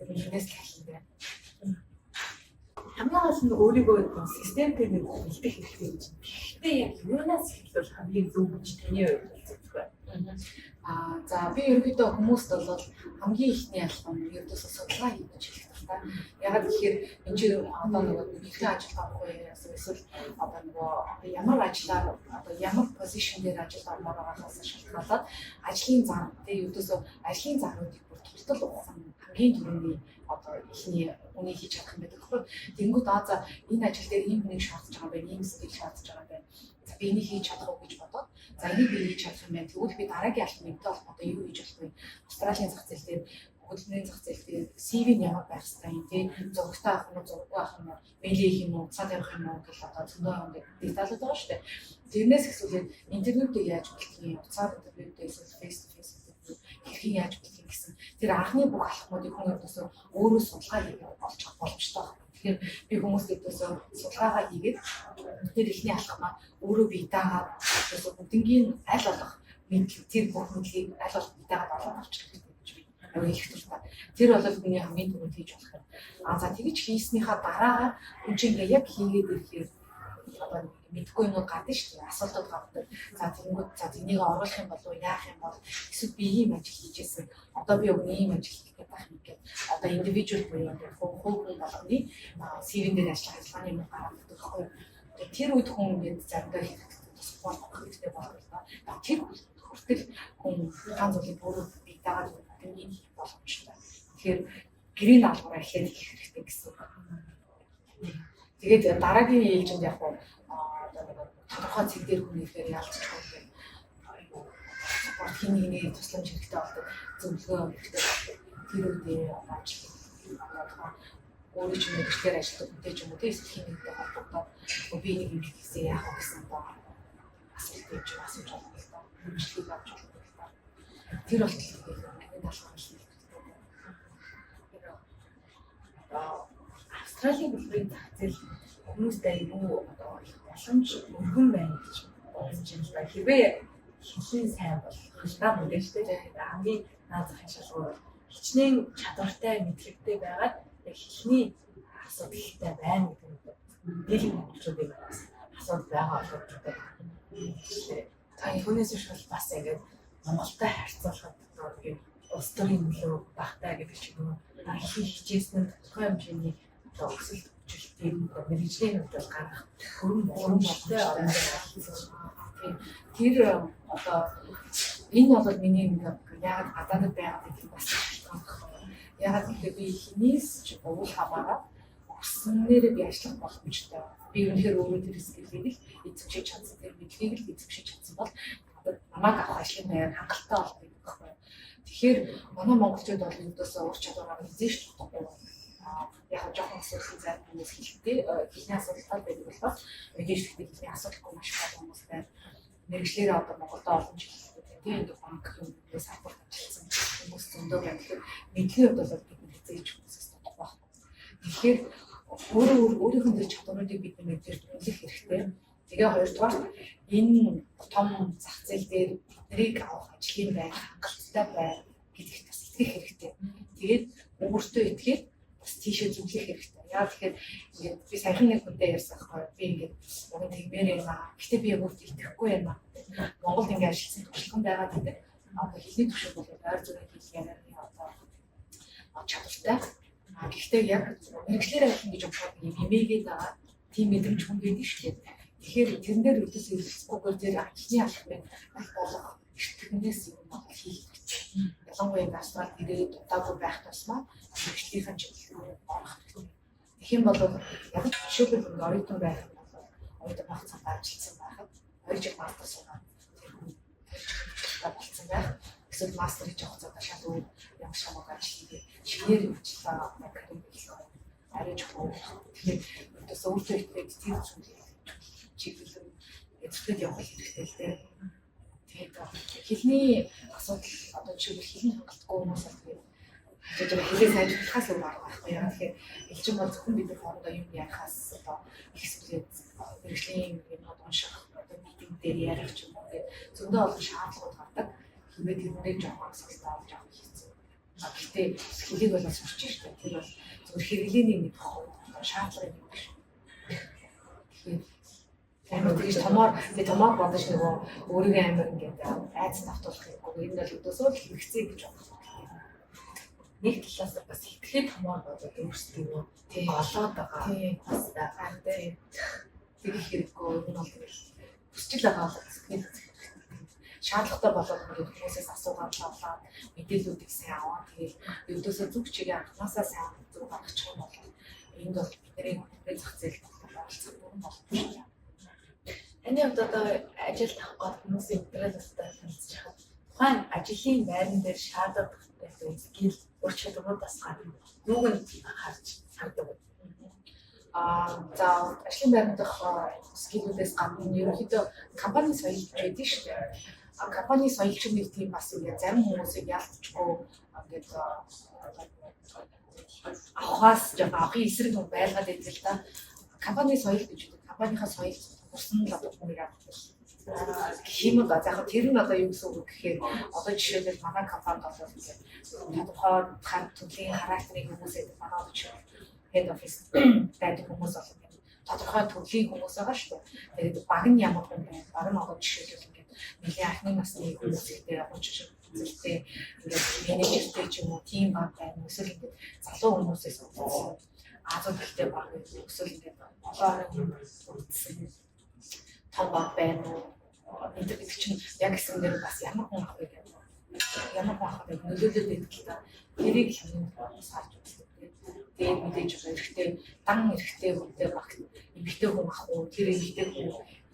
Speaker 2: ерөнхийдөө л ахин байна.
Speaker 3: Хамгийн гол нь өөрийгөө системтэй нэг бэлдэх хэрэгтэй гэж. Гэхдээ яг юунаас эхлүүл хамгийн зөв гэж таны хувьд үздэг вэ?
Speaker 2: За би ерөнхийдөө хүмүүст бол хамгийн ихний алхам нь ердөөсөө судалгаа хийх гэж хэлэх дуртай. Ягаад гэхээр энэ чинь одоо нөгөө хэрхэн ажилд орох вэ? Эсвэл одоо нөгөө ямар ажиллаар одоо ямар position дээр ажилд ормоор байгаагаас шалтгаалаад ажлын зам тий ердөөсөө ажлын замуудыг бүр тултал ухах нь хамгийн түрүүний одоо эхний үнийг хийж чадах юм байдаг байхгүй. Тэнгүүд аа за энэ ажил дээр ийм хүнийг шаардж байгаа юм байна, ийм skill шаардж байгаа юм байна. За би энийг хийж чадах уу гэж бодоод за энийг би хийж чадах юм байна. Тэгвэл би дараагийн алхам энэтэй холбоотой юу хийж болох вэ? Австралийн зах зээл дээр хөдөлмөрийн зах зээл дээр CV нь ямар байх хэвээр юм тий зурагтай авах юм уу, зураггүй авах юм уу, мэйл хийх юм уу, цаа тавих юм уу гэл одоо зөндөө юм деталууд байгаа шүү дээ. Тэрнээс эхлүүлээд интервьюдээ яаж бэлтгэх юм, уцаар интервьюдээ эсвэл face to face интервью хэрхэн яаж бэлтгэх гэсэн тэр анхны бүх алхмуудыг хүн ердөөсөө өөрөө судалгаа хийгээд олж авах боломжтой байна. Тэгэхээр би хүмүүст ердөөсөө судалгаагаа хийгээд тэр эхний алхмаа өөрөө бие даагаад ердөөсөө бүгднгийн аль болох мэдлэг тэр бүх мэдлэгийг аль болох бие даагаад олоод авчих хэрэгтэй гэж би аюу хэлэх дуртай. Тэр бол миний хамгийн түрүүнд хийж болох юм. За тэгж хийснийхаа дараагаар хүн чинь ингээ яг хийгээд ирэхээр одоо мэдэхгүй юмнууд гардаг шүү дээ. Асуултууд гардаг. За тэгэнгүүт за тэнийг оруулах юм болов уу, яах юм бол эсвэл би ийм ажил хийжсэн. Одоо би өгнө ийм ажил хийх гэдэг юм гээд одоо individual буюу ингээд хувь хүн болгоны CV-н дээр ажиллах ажиллагааны юм гараад ирдэг байхгүй юу. Тэр үед хүн ингээд заримдаа хэрэгтэй support хэрэгтэй болдог л да. Тэр хүртэл хүн ганц зүйлийг өөрөө бие даагаад бүгднийг хийх боломжтой. Тэгэхээр гэрийн даалгавраа эхлээд хийх хэрэгтэй гэсэн үг. Тэгээд дараагийн ээлжинд яг одоо нэг тодорхой цэг дээр хүн ирэхээр ялцчихгүй ингээд support хин нэгний тусламж хэрэгтэй болдог, зөвлөгөө хэрэгтэй болдог. Тэр үедээ одоо ажил өөрөө ч мэргэжлээр ажилладаг хүнтэй ч юм уу тийм эсвэл хин нэгнтэй холбогдоод би нэг юм хийхээсээ яах вэ гэсэн одоо асуулт явж асууж болно л доо. Хэмжлэгийг авч болно л доо. Тэр болтол тэгээд хамгийн даалгавар хийх хэрэгтэй.
Speaker 3: Австралийн хөдөлмөрийн зах зээл хүмүүст айгүй одоо их боломж өргөн байна гэж бодож байна л да. Хэрвээ хэлний сайн бол хөлдөө мэдээж шүү дээ. Хамгийн наад захын шалгуур хичнээн чадвартай мэдлэгтэй байгаад яг хэлний асуудалтай байна гэдэг нь дийлэнх монголчуудын бас асуудал байгаа боловч хэллээ. Та түүнээс биш бол бас ингээд Монголтой харьцуулахад одоо тийм улс төрийн нөлөө багтаа гэдэг ч юм уу хий хичээсэн нь тодорхой хэмжээний одоо өсөлт хөгжилтийг мэргэжлийн хувьд бол гаргах бүрэн боломжтой орон
Speaker 2: Тийм. Тэр одоо энэ бол миний нэг яагаад гадаадд байгаад гэдэг бас шалтгаан байхгүй. Яагаад гэвэл би хинээс ч уул хамаараад өсснээрээ би ажиллах боломжтой. Би үнэхээр өөрөө тэр skill ийг л эзэмшиж чадсан, тэр мэдлэгийг л эзэмшиж чадсан бол намайг авах ажлын байр хангалттай болдог байхгүй. Тэгэхээр Тэгэхээр манай монголчууд бол ердөөсөө ур чадвараар хэзээ ч дутахгүй. Яг жоохон асуудал зарим хүмүүс хэлтэй хэлний асуудалтай байдаг болохоор мэдээж гэхдээ хэлний асуудалгүй маш их олон хүмүүс байна. Мэргэжлээрээ одоо Монголд олон жил тийм ингээд банк юм салбарт ажилласан хүмүүс зөндөө байна. Тэгэхээр мэдлэгийн хувьд бол бид хэзээ ч хүмүүсээс дутахгүй байхгүй. Тэгэхээр өөрөө өөрийнх нь тэр чадваруудыг бид мэдээж үнэлэх хэрэгтэй. Тэгээ хоёрдугаар энэ том зах зээл дээр биднийг авах ажлын байр хангалттай байр гэдэгт бас итгэх хэрэгтэй. Тэгээд өөртөө итгээд бас тийшээ зүглэх хэрэгтэй. Яа тэгэхээр ингээд би саяхан нэг хүнтэй ярьсан байхгүй. Би ингээд уг нь тэгмээр юм аа. Гэтэ би яг өөртөө итгэхгүй юм аа. Монголд ингээд ажилласан туршлага байгаа гэдэг. Одоо хэлний түвшин бол ойр зүйн хэл ярианы одоо чадвартай. Гэхдээ яг мэргэжлээр ажиллана гэж бодоход юм имээгээд байгаа тийм мэдрэмж хүн байдаг шүү дээ. Тэгэхээр тэрэн дээр өөдөөс эргэлзэхгүйгээр тэр ажлын алхмыг аль болох эртгэнээс юм бол хийх хэрэгтэй. Ялангуяа энэ Австралид ирээд удаагүй байх тусмаа мэргэжлийнхэн чиглэл рүү орох хэрэгтэй. Тэгэх юм бол яг жишээлбэл ингээд оюутан байх юм бол оюутан байх цагт ажилласан байхад 2 жил мастер сураад тэр хүн тэр болцсон байх. Эсвэл мастер хийж явах цагтаа шал өөр ямар шамаг ажил хийгээд шинээр ажиллаа карьер эхлэх арай жоохон өөр. Тэгэхээр өөдөөсөө өөртөө итгээд тэр зүйлийг чиглэл эзэвхтэй явах хэрэгтэй л дээ. Тэгээд хэлний асуудал одоо жишээлбэл хэлний хангалтгүй хүмүүс бол тэгээд жижиг хэлээ сайжруулахаас өөр арга байхгүй. Яагаад тэгэхээр элчин бол зөвхөн бид нар хоорондоо юм ярихаас одоо их зүйлээ мэргэжлийн юмнууд унших, одоо митинг дээр ярих ч юм уу тэгээд зөндөө олон шаардлагууд гардаг. Хэрвээ тэрнээ жоохон асуудалтай болж авах хэцүү. Гэхдээ хэлийг бол сурч штэ. Тэр бол зөвхөн хэрэглээний нэг тоххой шаардлага юм биш. Тэгэхээр амар тэгж томоор би томоор бодож нөгөө өөрийгөө амар ингээд айц давтуулах юмгүй. Энэ бол өдөөсөө л хэрэгцээ гэж бодох.
Speaker 3: Нэг талаас бас хитрхи томоор бодоод өөрсдөө голоод байгаа. Бас байгаа тийм.
Speaker 2: Тэгэх хэрэггүй. Энэ бол тэгэл хүсчил байгаа бол сэтгэл шаардлагатай болоод ингээд хүмүүсээс асуугаад лавлаад мэдээллүүдийг сайн аваад тэгэл ердөөсөө зүг чигээ анхнаасаа сайн зүг гаргачих юм бол энд бол бидний хөтөлбөрийн зах зээлд оролцох бүрэн боломжтой.
Speaker 3: Таны хувьд одоо ажил авах гол хүмүүсийн материалуудтай танилцж хахад тухайн ажлын байран дээр шаардлагатай skill ур чадваруудаас гадна юуг нь харж хардаг вэ?
Speaker 2: За ажлын байранд дах skill үүдээс гадна ерөнхийдөө компани соёл гэж байдаг шүү дээ. Компани соёл чинь нэг тийм бас ингээд зарим хүмүүсийг яалтчгүй ингээд авахаас жоохон авахын эсрэг нэг байлгаад байдаг л да. Компани соёл гэж байдаг. Компанийнхаа соёл тохирсон л одоо хүнийг авах гэх юм да. За яг тэр нь одоо юу гэсэн үг гэхээр одоо жишээлбэл манай компанид бол ингээд тодорхой төрлийн характерын хүмүүс байдаг. Манай одоо жишээлбэл head office байдаг хүмүүс бол ингээд тодорхой төрлийн хүмүүс байгаа шүү дээ. Тэгээд баг нь ямар хүн байна? Баг нь одоо жишээлбэл ингээд нэлийн анхны насны хүмүүс ихтэй 30 зэрэгтэй ингээд менежертэй ч юм уу тийм баг байна. Эсвэл ингээд залуу хүмүүсээс үүдсэн Азууд ихтэй баг гэдэг. Эсвэл ингээд олон орны үүдсэн том баг байна уу? Энэ гэдэг чинь яг хэсэг дээр бас ямар хүн авах вэ гэдэг. Ямар хүн авах вэ нөлөөлөд байдаг л та. Тэрийг л хамгийн бас харж үздэг. Тэгээд мэдээж одоо эрэгтэй дан эрэгтэй хүнтэй баг эмэгтэй хүн авах уу? Тэр эмэгтэй хүн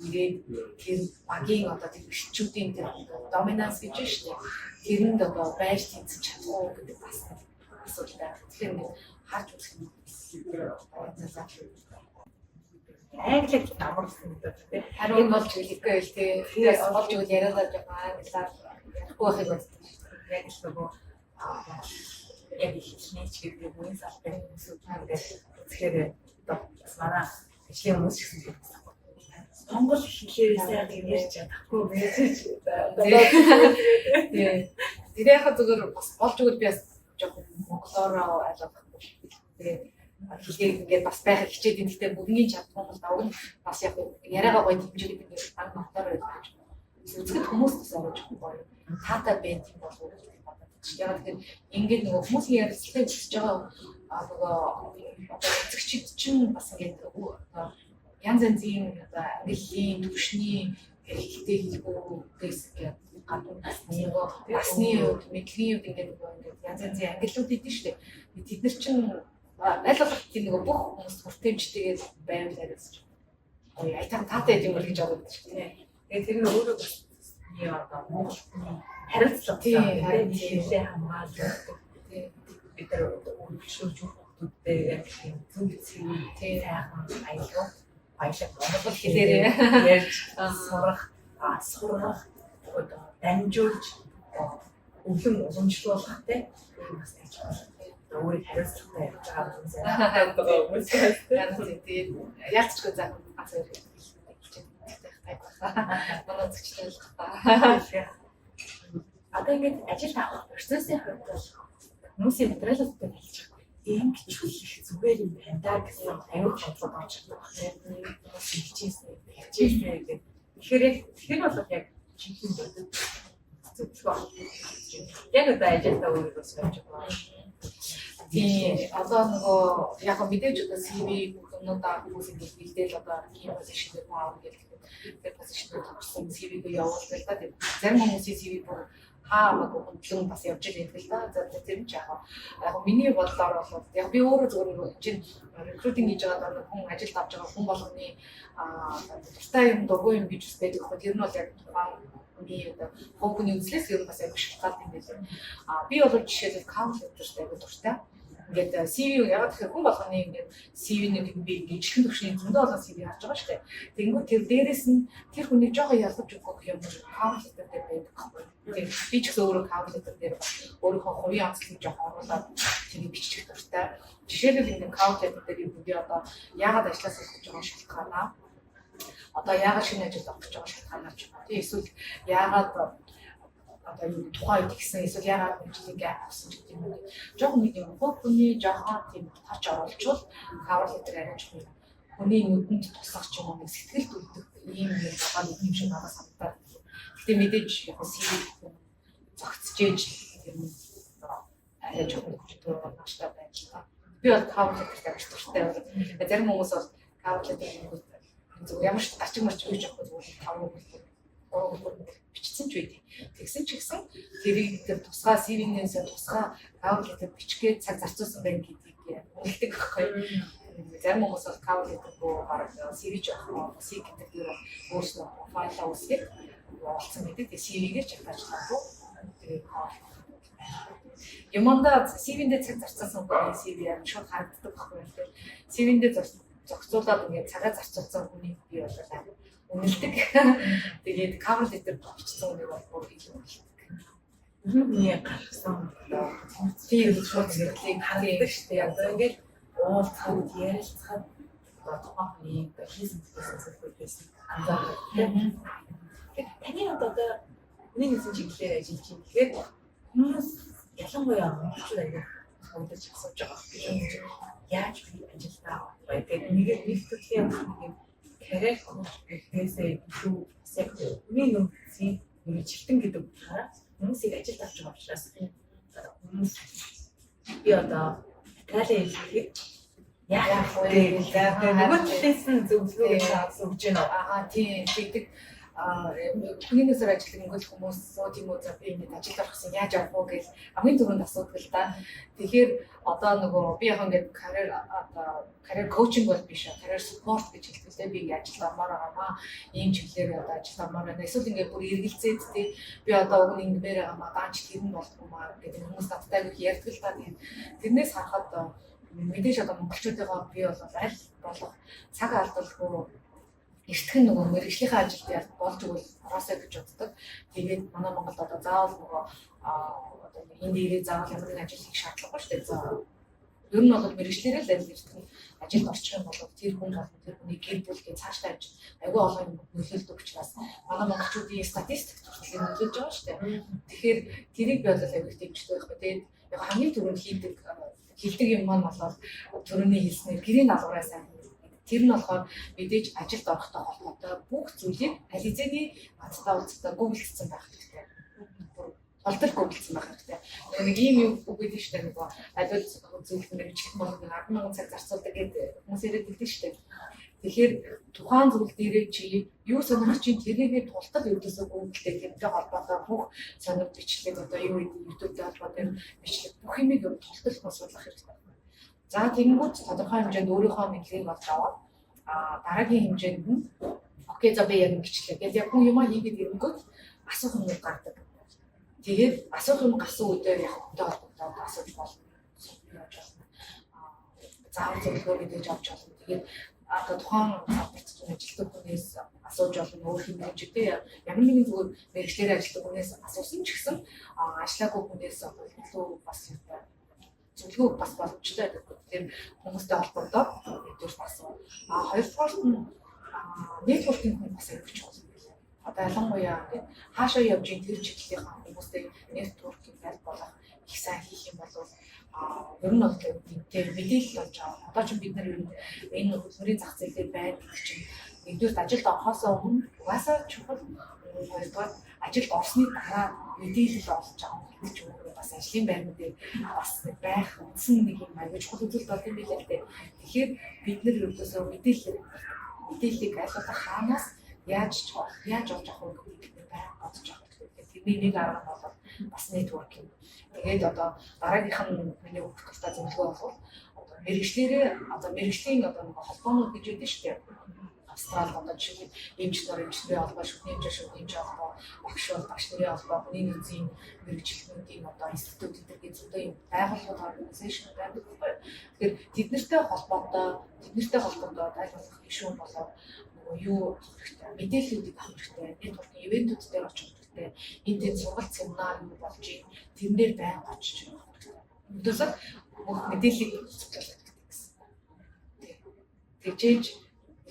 Speaker 2: ирээд тэр багийн одоо тэр эрчүүдийн тэр dominance гэж байна шүү дээ. Тэрэнд одоо байж тэнцэж чадах уу гэдэг бас нэг асуудал байна. Тэгэхээр ингээд харж үзэх юм.
Speaker 3: Англиг амар гэсэн гэдэг тийм.
Speaker 2: Харин энэ болж хэлэхгүй байл тий. Тэгээс болж үл яриадаа жоохон англиар ярихгүй байхыг боддог шүү дээ.
Speaker 3: Яг л нөгөө яг хэлний ч гэдэг үеийн салбарын хүмүүсүүд ингээд үзэхээр одоо бас манай ажлын хүмүүс ч гэсэн хэлсэн. Монгол хэлээрээ сайн ярьж чадахгүй байж
Speaker 2: тий. Тэр яхаа зүгээр бас болж өгөл би бас жоохон монголоор ойлгох. Тэгээд хэлийг ингээд бас байхыг хичээд юм. Гэхдээ бүгднийг чадахгүй бол уг нь бас яг яриагаа гоё дэмжихэд ингээд дан монголоор ойлгож. Үзэхэд хүмүүс бас арай жоохон гоё. Таатай байд юм болов уу гэж бодод. Яг тэгэхээр ингээд нөгөө хүмүүсийн ярилцлагыг үзэж байгаа нөгөө одоо үзэгчид чинь бас ингээд янз янзын одоо английн түвшний хэлтэй хэлгүүгээс ингээд гадна нөгөө насны хувьд, мэдлэгийн хувьд ингээд нөгөө ингээд янз янзын ангиллууд идэв шүү дээ. Тэд нар чинь аль болох тийм нөгөө бүх хүмүүст хүртээмжтэйгээр байвал арай гоё. Айтан таатай юм бол гэж боддог шүү дээ.
Speaker 3: Тэгээд тэр нь өөрөө бас одоо Монгол хүний Хариуцлага.
Speaker 2: Тийм,
Speaker 3: хэлээ хамгаалдаг. Бид нар үргэлжлүүлж хүүхдүүдтэй яг тийм зөв цэвэр, сайхан аялал баялаг
Speaker 2: Монгол хэлээрээ
Speaker 3: ярьж сурах, сургах, одоо дамжуулж өвлөн уламжлуулах те бас нэг чухал. Өөрийг хариуцлагатай явж байгаа хүмүүс байгаа хүмүүс.
Speaker 2: Тэгээд яалцчгүй за ганц хоёр хэлж байна. Манай үзэгчтэй ойлгох та.
Speaker 3: Одоо ингээд ажил авах процессын хувьд бол хүмүүсийн материалуудтай танилцах ингэчүүл их зүгээр юм байна да гэсэн аюул бодлого орж ирдэг байна. Хүмүүс хичээсээ, хичээсээ гэдэг. Тэгэхээр яг тэр бол яг жинхэнэ бодит зөвлөгөө. Яг одоо ажилдаа өөрийгөө сойж байгаа.
Speaker 2: Тийм. Одоо нөгөө яг мэдээж одоо CV бүх юмнуудаа хүмүүс ингэж бэлдээл одоо ийм position дээр хүн авах гэдэг. Тэр position дээр товчсон CV-г явуулдаг л да. Тийм. Зарим хүмүүсийн CV бүр хамаагүй хөндлөн бас явж л байдаг л да. За тэр нь ч яг миний бодлоор бол яг би өөрөө зүгээр нөгөө чинь recruiting хийж байгаа даа хүн ажилд авч байгаа хүн болгоны дуртай юм дургүй юм гэж бас байдаг хгүй. Тэр нь бол яг тухайн хүний одоо хувь хүний үзлээс ер нь бас яг шалтгаалт юм байлээ. Би бол жишээлбэл cover letter-т айгу дуртай. Ингээд CV ягаад гэхээр хүн болгоны ингээд CV-ний би ингээд жихэн төвшний зөндөө олон CV харж байгаа шүү дээ. Тэнгүү тэр дээрээс нь тэр хүнийг жоохон ялгаж өгөх юм cover letter дээр байдаг байхгүй. Тэгээд би ч гэсэн өөрөө cover letter дээр өөрийнхөө хувийн онцлогийг жоохон оруулаад тэрийг бичих дуртай. Жишээлбэл ингээд cover letter дээр би одоо яагаад ажлаас олох гэж байгаа шалтгаанаа, одоо яагаад шинэ ажилд орох гэж байгаа шалтгаанаа ч юм уу. Тийм, эсвэл яагаад одоо юу тухайн үед гисэн, эсвэл яагаад нэг жилийн gap авсан ч гэдэг юм уу. Жохон нэг юм хувь хүний жохон тийм touch оруулчвал cover letter арай жоохон хүний нүдэнд тусах ч юм уу, нэг сэтгэлд үлдэх ийм юм байгаа нэг юм шиг надад санагдаад. Гэтэ мэдээж яг CV зөгцөж тэр нь арай жоохон нөхөртөө нааштай байна л та. Би бол cover letter амар дуртай байна. Зарим хүмүүс бол cover letter гингүүт зүгээр ямар ч гарчиг марч үеж авахгүй зүгээр 5 өгүүлбэр, 3 өгүүлбэр бичсэн ч үйде. Тэгсэн ч гэсэн тэрийг тэр тусгай CV-нээс тусгай cover letter бичих гээд цаг зарцуулсан байна гэдгийг үнэлдэг байхгүй. Зарим хүмүүс бол cover letter-гүй бараг CV ч авах CV гэдэг тэр өөрснөө профайлаа үүсгээд олцсон байдаг. Тэгээ CV-гээр ч ажиллаагүй. Тэгээ cover юманда CV-ндээ цаг зарцуулсан хүний CV амар шууд харагддаг байхгүй юу. CV-ндээ зохицуулаад ингээд цагаа зарцуулсан хүнийг би бол амар үнэлдэг. Тэгээд cover letter бичсэн хүнийг бол бүр илүү үнэлдэг.
Speaker 3: Хүний гаргасан одоо
Speaker 2: тийм шууд сэтгэлийг
Speaker 3: харагддаг шүү дээ. Одоо ингээд уулзахад, ярилцахад одоо тухайн хүний одоо хийсэн зүйлээс зүйлээс анзаардаг. Тэгэхээр таны хувьд одоо хүний нөөцийн чиглэлээр ажиллаж байна. Тэгэхээр хүмүүс, ялангуяа монголчууд аягүй хавдаж асууж байгаа гэж бодож байна. Яаж би ажилдаа авах вэ? Тэгээд нэг төрлийн нэг career coach гэхээсээ илүү бас яг хүний нөөцийн мэргэжилтэн гэдэг утгаараа хүмүүсийг ажилд авч байгаа учраас хүмүүс би одоо материалын илгээхэд яах вэ гэж нөгөө талаас нь зөвлөгөө асууж байна.
Speaker 2: Аа, тийм, тэгдэг. Хүний нөөцөөр ажиллах ингээл хүмүүс тийм үү, за би ингэж ажил орох гэсэн, яаж авах уу гэж хамгийн түрүүнд асуудаг л да. Тэгэхээр одоо нөгөө би яг ингээд career, одоо career coaching бол биш, career support гэж хэлдэг лээ. Би ингээд ажил ормоор байгаамаа, ийм чиглэлээр одоо ажил ормоор байна. Эсвэл ингээд бүр эргэлзээд тий, би одоо уг нь ингэмээр байгаамаа, даанч тэр нь болдгоо маа гэдэг хүмүүс надтай их ярьдаг л та. Тэгээд тэрнээс харахад мэдээж одоо монголчуудыгаа би бол аль болох цаг алдалгүй эртхэн нөгөө мэргэжлийнхээ ажилд яаж болж өгвөл ороосой гэж боддог. Тэгээд манай Монголд одоо заавал нөгөө одоо энд ирээ заавал ямар нэгэн ажил хийх шаардлагагүй шүү дээ. За, ер нь бол мэргэжлээрээ л аль эртхэн ажилд орчих юм бол тэр хүн болон тэр хүний гэр бүл гэж цаашдаа явж айгүй олон юм нөлөөлдөг учраас манай монголчуудын статистик хүртэл нөлөөлж байгаа шүү дээ. Тэгэхээр тэрийг би бол айгүй их дэмждэг байхгүй. Тэгээд яг хамгийн түрүүнд хийдэг хэлдэг юм маань бол түрүүний хэлснээр гэрийн даалгавраа сайн. Тэр нь болохоор мэдээж ажилд орохтой холбоотой бүх зүйлийг аль хэзээний надтай уулзахдаа гуглдсан байх хэрэгтэй. Бүр толтол гуглдсан байх хэрэгтэй. Нөгөө нэг ийм юм үг гэдэг шүү дээ. Нөгөө аливаа зүйлд мэргэжлэх бол 10,000 цаг зарцуулдаг гэдэг хүмүүс яриад байдаг шүү дээ. Тэгэхээр тухайн зүйл дээрээ чи юу сонирхож чинь тэрийгээ тултал ердөөсөө гуглдээ, тэрнтэй холбоотой бүх сонир бичлэг, одоо юу гэдэг YouTube-тэй холбоотой бичлэг, бүх юмыг тултал хүн судлах хэрэгтэй. За, тэгэнгүүт тодорхой хэмжээнд өөрийнхөө мэдлэгийг олж аваад дараагийн хэмжээнд нь okay, за би яг ингэчлээ. Тэгэл яг хүн юмаа хийгээд ирэнгүүт асуух юм гардаг. Тэгээд асуух юм гарсан үедээ яг хүнтэй холбогдоод асууж болно. Явж болно. Заавал зөвлөгөө мэдээж авч болно. Тэгээд одоо тухайн салбарт чинь ажилладаг хүнээс асууж болно. Өөр хэмжээтэй ямар нэгэн зүгээр мэргэжлээрээ ажилладаг хүнээс асуусан ч гэсэн ажиллаагүй хүнээс одоо илүү бас юутай зөвлөгөө бас боломжтой байдаг. Тэгэхээр хүмүүстэй холбогдоод нэгдүгээр асуу. Хоёрдугаарт нь networking хүн бас аягүй чухал юм байна. Одоо ялангуяа ингээд хаашаа явж ийн тэр чиглэлийнхаа хүмүүстэй networking аль болох их сайн хийх юм бол ер нь бол тэр мэдээлэл олж авах. Одоо ч бид нар ер нь энэ хөдөлмөрийн зах зээл дээр байна гэдэг чинь нэгдүгээр ажилд орохоос өмнө угаасаа чухал, хоёрдугаар ажилд орсны дараа мэдээлэл олж авах гэдэг чинь өөрөө бас ажлын байрны дээр бас байх үндсэн нэг юм аягүй чухал үзүүлэлт болд юм билээ л дээ. Тэгэхээр бид нар ерөөсөө мэдээллийг аль болох хаанаас яаж олж авах вэ гэдгийг бид нар байнга бодож авах хэрэгтэй. Тэрний нэг арга нь бол бас networking. Тэгээд одоо дараагийнх нь миний өгөх дуртай зөвлөгөө бол одоо мэргэжлээрээ одоо мэргэжлийн одоо нэг холбоонууд гэж үүдэн шүү дээ. Австралид одоо жишээлбэл эмч нар эмч нарын холбоо, шүдний эмч шүдний эмч холбоо, багш бол багш нарын холбоо, хүний нөөцийн мэргэжилтнүүдийн одоо институт энэ гэх зүйтэй юм байгууллагууд organization байдаг байхгүй. Тэгэхээр тэд нартай холбоотойд аль болох гишүүн болоод нөгөө юу авах хэрэгтэй, мэдээллүүдийг авах хэрэгтэй, networking event-үүд дээр очих хэрэгтэй, энэ тэнд сургалт семинар юу болж ийн тэрнээр байнга очиж явах хэрэгтэй. Өнөөдөөс бүх мэдээллийг цуглуулах хэрэгтэй гэсэн. Тэгжээж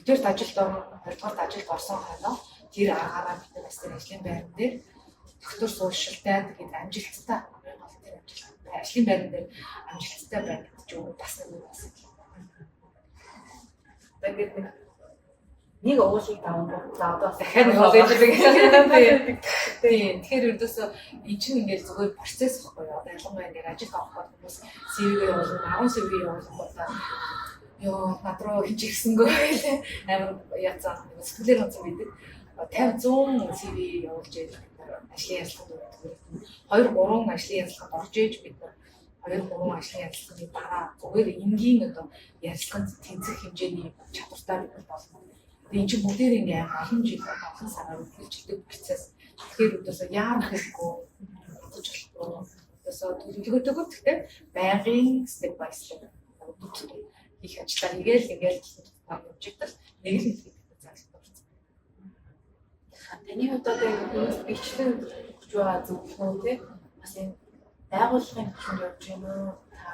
Speaker 2: нэгдүгээрт ажилд орно, хоёрдугаарт ажилд орсон хойноо тэр аргаараа бид нар бас тэр ажлын байран дээр доктор суурьшилтай тэгээд амжилттай гол тэр амжилттай ажлын байран дээр амжилттай байна гэдэг чинь бас нэг юм бас.
Speaker 3: Тэгээд нэг уулыг давангууд за одоо
Speaker 2: дахиад нэг уулыг гэдэг. Тийм. Тэгэхээр ердөөсөө эн чинь ингээл зүгээр процесс байхгүй юу? Одоо ялангуяа ингээд ажилд орох гол хүмүүс CV-гээ явуулна, 10 CV явуулангуудаа ёо над руу хинч ирсэнгүй байлаа. Амар яцсан сэтгэлээр онцон байдаг. 50 100 CV явуулж бид нар ажлын ярилцлаганд өгдөг. 2 3 ажлын ярилцлаганд орж ээж бид нар 2 3 ажлын ярилцлагын дараа зүгээр энгийн одоо ярилцлаганд тэнцэх хэмжээний чадвартай бид нар болно. Тэгээ эн чинь бүгдээр ингээ олон жил олон сараар үргэлжилдэг процесс. Тэгэхээр өдөөсөө яарах хэрэггүй, бодож болохгүй. Өдөөсөө төлөвлөгөөтэйгөө гэхдээ байнгын step by step хийх ажлаа хийгээл ингээл явж идэл нэг л нэг зайлт орсон.
Speaker 3: Таны хувьд одоо ингэ хүмүүс бичлэн өгч байгаа зөвлөгөө тий бас энэ байгууллагын түвшинд явж гин үү? Та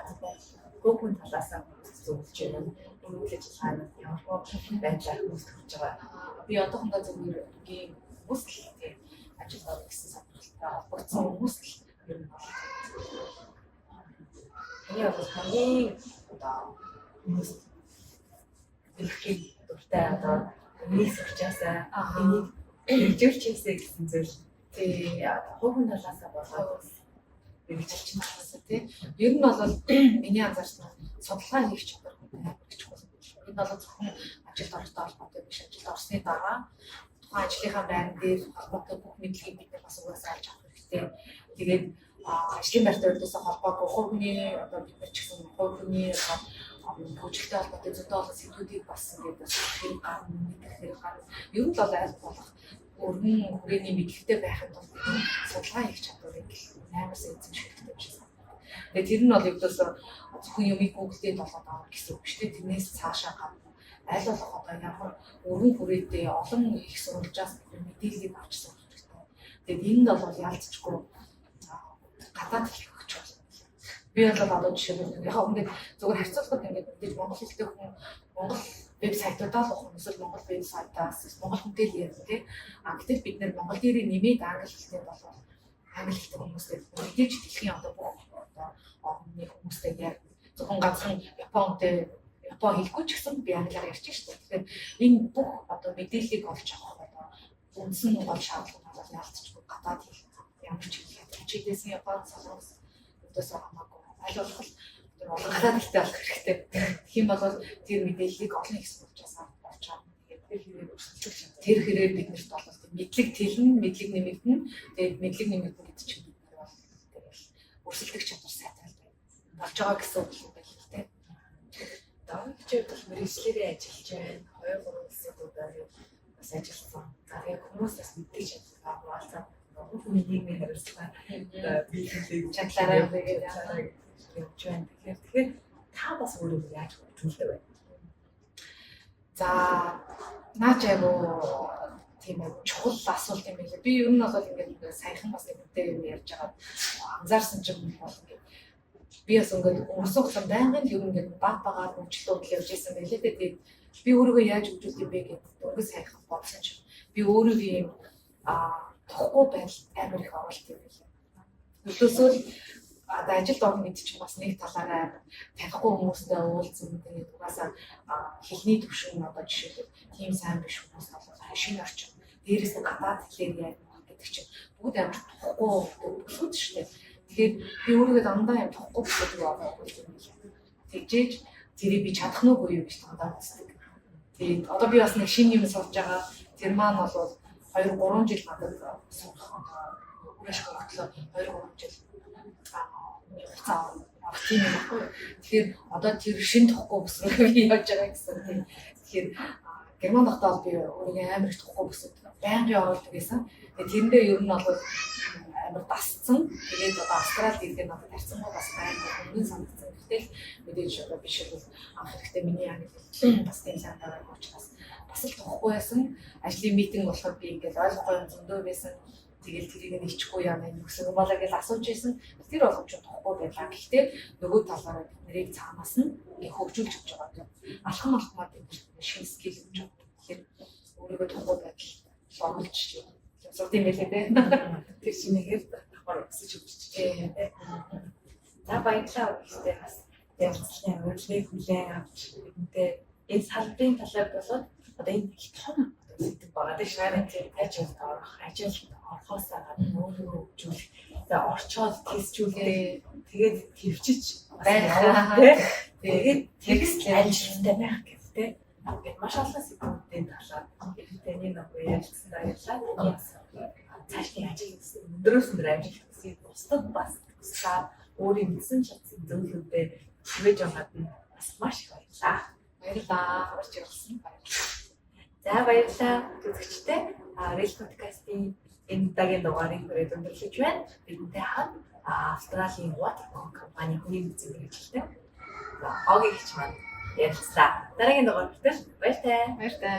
Speaker 3: гөөхөн талаас нь хүмүүст зөвлөж гин үү? Энэ үйл ажиллагаанаас ямар байдлаар хүмүүст хүрч байгаа?
Speaker 2: Би одоохондоо зүгээр энгийн хүмүүс л тий ажилд орно гэсэн сонирхолтой холбогдсон хүмүүс л ер нь бол
Speaker 3: таны хувьд хамгийн одоо хүмүүст хэлэхийг дуртай одоо энийг сурчаасаа энийг хэрэгжүүлчихээсэй гэсэн зүйл тий хувийн талаасаа болоод
Speaker 2: мэргэжилчин талаасаа тий. Ер нь бол миний анзаарснаар судалгаа хийх чадвар амар их чухал. Энэ бол зөвхөн ажилд орохтой холбоотой биш, ажилд орсны дараа тухайн ажлынхаа байран дээр холбоотой бүх мэдлэгийг бид нар бас угаасаа олж авах хэрэгтэй. Тэгээд ажлын байртай өрдөөсөө холбоогүй хувь хүний одоо бид нар ч гэсэн хувь хүний хөгжилтэй холбоотой зөндөө олон сэдвүүдийг бас ингээд бас хэрэг гарна, мэдэх хэрэг гарна. Ер нь л бол аль болох өргөн хүрээний мэдлэгтэй байхын тулд судалгаа хийх чадварыг амар сайн эзэмших хэрэгтэй юм шиг санагдав. Тэгээд тэр нь бол ердөөсөө зөвхөн юмыг Google-д болоод авах гэсэн үг шүү дээ. Тэрнээс цаашаа гадна аль болох одоо ямар өргөн хүрээтэй олон их сурвалжаас бид мэдээллийг авч сурах хэрэгтэй. Тэгээд энд бол ялцчихгүй гадаад хэлэх өгч болно. Би бол одоо жишээлбэл яг ингээд зүгээр харьцуулахад ингээд мэдээж монгол хэлтэй хүн монгол вебсайтуудаа л ухах эсвэл монгол вебсайтаас монгол хүнтэй л ярина тий. А гэтэл бид нэр монгол дээрээ нэмээд англи хэлтэй болвол англи хэлтэй хүмүүстэй мэдээж дэлхийн одоо бүх одоо орны хүмүүстэй ярина. Зөвхөн ганцхан Японтэй Япон хэлгүй ч гэсэн би англиар ярьж шүү дээ. Тэгэхээр энэ бүх одоо мэдээллийг олж авах одоо үндсэн гол шаардлага нь бол яалтчгүй гадаад хэл ямар ч хэл хичээлсэн Япон, Солонгос өдөөсөө хамаагүй аль болох тэр олон гадаад хэлтэй болох хэрэгтэй. Тэгэх юм бол тэр мэдээллийг олон их сурвалжаас олж авах. Тэгээд тэр хэрээр өрсөлдөх чадвар. Тэр хэрээр биднэрт бол мэдлэг тэлнэ, мэдлэг нэмэгдэнэ. Тэгээд мэдлэг нэмэгдэнэ гэдэг чинь бид нар бол тэгэл өрсөлдөх чадвар сайтай болж байгаа гэсэн үг юм байна л дээ.
Speaker 3: Дончид бол мэргэжлээрээ ажиллаж байна. 2 3 улсын дуудаар бас ажилласан. За яг хүмүүс бас мэддэг чадвар хуваалцаад Монгол хүний нийгмийн хариуцлага биелүүлэх
Speaker 2: чадлаараа тэгээд
Speaker 3: явж байна. Тэгэхээр та бас өөрийгөө яаж хөгжүүлдэг вэ?
Speaker 2: За наач айгу тийм чухал асуулт юм байлаа. Би ер нь бол ингээд саяхан бас нэг хүнтэй юм ярьж байгаад анзаарсан чинь бол ингээд би бас ингээд өнгөрсөн хугацаанд байнгын л ер нь ингээд баг багаар хөгжил явж байсан байлээ дээ. Тэгээд би өөрийгөө яаж хөгжүүлэх юм бэ гэдээ дөнгөж саяхан бодсон чинь би өөрийгөө юм тухгүй байдалд амар их оруулт юм байлаа. Нөлөөсөөл одоо ажилд орно гэдэг чинь бас нэг талаараа амар танихгүй хүмүүстэй уулзсан. Тэгээд угаасаа хэлний түвшин одоо жишээлбэл тийм сайн биш хүмүүс бол шинэ орчин. Дээрээс нь гадаад хэлээр яаж гэдэг чинь бүгд амар тухгүй бүсүүд шүү дээ. Тэгэхээр би өөрийгөө дандаа юм тухгүй бүсүүд оруулах юм байлаа. Тэгжээж тэрийг би чадах нь үгүй юу гэж дандаа үздэг. Тэгээд одоо би бас нэг шинэ юм сурж байгаа. Тэр маань бол 2-3 жил надад сурах одоо үр ашиг өгтлөө 2-3 жил хугацаа авах тийм юм баггүй. Тэгэхээр одоо тэр шин тухгүй бүс рүү би явж байгаа гэсэн тийм. Тэгэхээр Герман дахтаа бол би өөрийгөө амар их тухгүй бүсэд байнгын оруулдаг байсан. Тэгээд тэрэндээ ер нь бол амар дасцсан. Тэгээд одоо Австралид ирэхэд надад харьцангуй бас байнга өмнө санагдсан. Гэтэл мэдээж одоо биш бол анх хэрэгтэй миний англи хэл бас тийм сайн байгаагүй учраас бас л тухгүй байсан. Ажлын митинг болоход би ингээл ойлгохгүй юм зөндөө байсан. Тэгэл тэрийг нь ичихгүй яана энэ гэсэн юм болоо гэж асууж байсан. Тэр боломж тухгүй байлаа. Гэхдээ нөгөө талаараа бид нарыг цаанаас нь ингээ хөгжүүлж явж байгаа. Алхам алхмаар бид шинэ скил өгч байгаа. Тэгэхээр өөрийгөө тухгүй байдал оруулж сурд юм байлээ те.
Speaker 3: Тэр чинээгээр давхар өсөж хөгжиж байна те. За баярлалаа гэхдээ бас ярилцлагын урилгыг хүлээн авч бидэнтэй энэ салбарын талаар болоод одоо энэ их том сэдв байгаа тийм шаарын тийм ажилд орох, ажилд орохоос гадна өөрийгөө хөгжүүлэх, за орчоод тестжүүлэх, тэгээд твчиж
Speaker 2: байх
Speaker 3: тийм. Тэгээд тэгс амжилттай байх гэх тийм. Ингээд маш олон сэдвүүдийн талаар таны нөгөө ярилцсан баярлалаа. Таны бас цаашдын ажил өндрөөс өндөр амжилт хүсье. Бусдад бас туслаад өөрийн мэдсэн чадсан зөвлөгөөдөө түгээж байгаад нь бас маш их баярлалаа.
Speaker 2: Баярлалаа. Урьж ирсэн. Баярлалаа.
Speaker 3: За баярлалаа үзэгчдээ. Real podcast-ийн энэ удаагийн дугаарыг хүрээд өндөрлөж байна. Бидэнтэй хамт Австралийн Watercom компани хүний нөөцийн мэргэжилтэн Оги гэгч маань ярилцлаа. Дараагийн дугаар хүртэл баяртай.
Speaker 2: Баяртай.